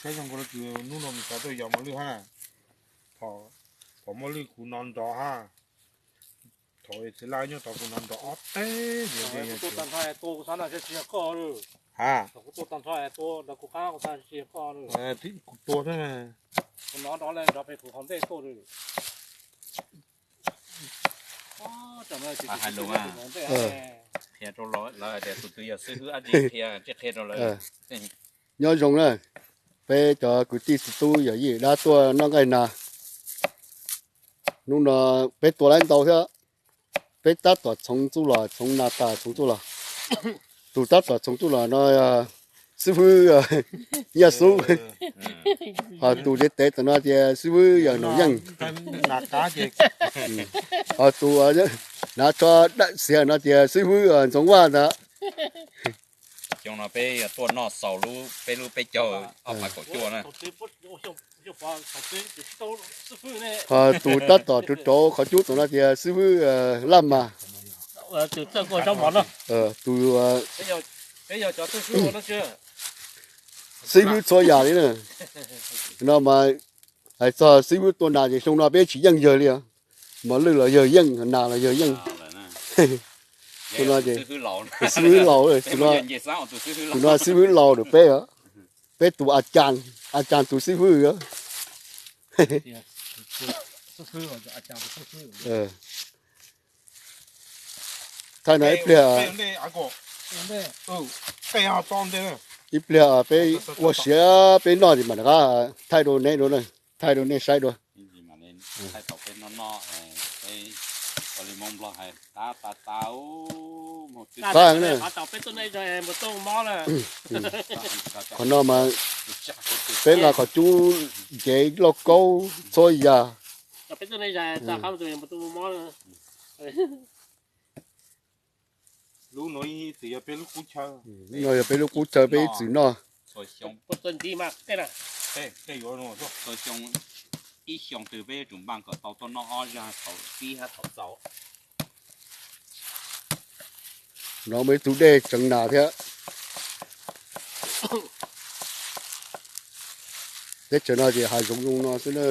Saib zoo nkaus li hnub no nws tau tuaj yos mos lwj hab. Thaum muaj lwj kuv nov nrov hab. Thaum txiv laj nyob tod kuv nov nrov ob teg. Kuv tua tag nrho, kuv xav no tsis yog koj lawm. Ha, kuv tua tag nrho, tua nrog kuv qab, kuv xav tsis yog koj lawm. Kuv tua xwb. Kuv nov nrov, nrov pem kuv qhov ntej tuaj lawm. Hais lus, qhia rau lawv tias tus twg yog xib hwb dab tsi, qhia, qhia rau lawv. Nyob zoo na, peb cov kwv tij txiv tub yawm yij dab tuaj noj nqaij na. Hnub no peb tua lawm ntau thiab. Peb tab tom txhoov txuj lom, txhoov nas tas txhoov txuj lom. Tus tab tom txhoov txuj lom no xib hwb Nyiaj Xub. Ho tus ntev ntev tom no tias xib hwb yawg Nom Yeej. Ho tus hnav tsho dawb xiav no tias xib hwb Ntxoov Vaj ntag. Xyoo no peb yuav tuaj noj xaus lub, peb lub peb caug ob phav kaum cuaj na. Ho tus tab tom rauv rauv qhov cub tom no tias xib hwb Laj Mas. Tus xib hwb txhua yam li na. No mas hais txog xib hwb tua nas ces xyoo no peb tsis yeej yawg li os. Mos lwj los yawg yeej, nas los yawg yeej. Tus no ces xib hwb laus, tus no xib hwb laus lawm peb os. Peb tus a caag, a caag tus xib hwb. Thaij no ib pliag, ib pliag peb ua siav peb noj ces mam rov qab thaij rau neb dua, thaij rau nej saib dua. Qhov no mas peb nqa qhov cub ncev lauj kaub txhua yam. No yog peb lub qub chaw peb ib txwm noj. Ib xyoo twg peb yuav tsum npaj kom tau tuaj noj ob zag thaum pib hab thaum xaus. No muaj ib tug dej tseev nas thiab. Teb chaws no ces hav zoov zoo no xwb na.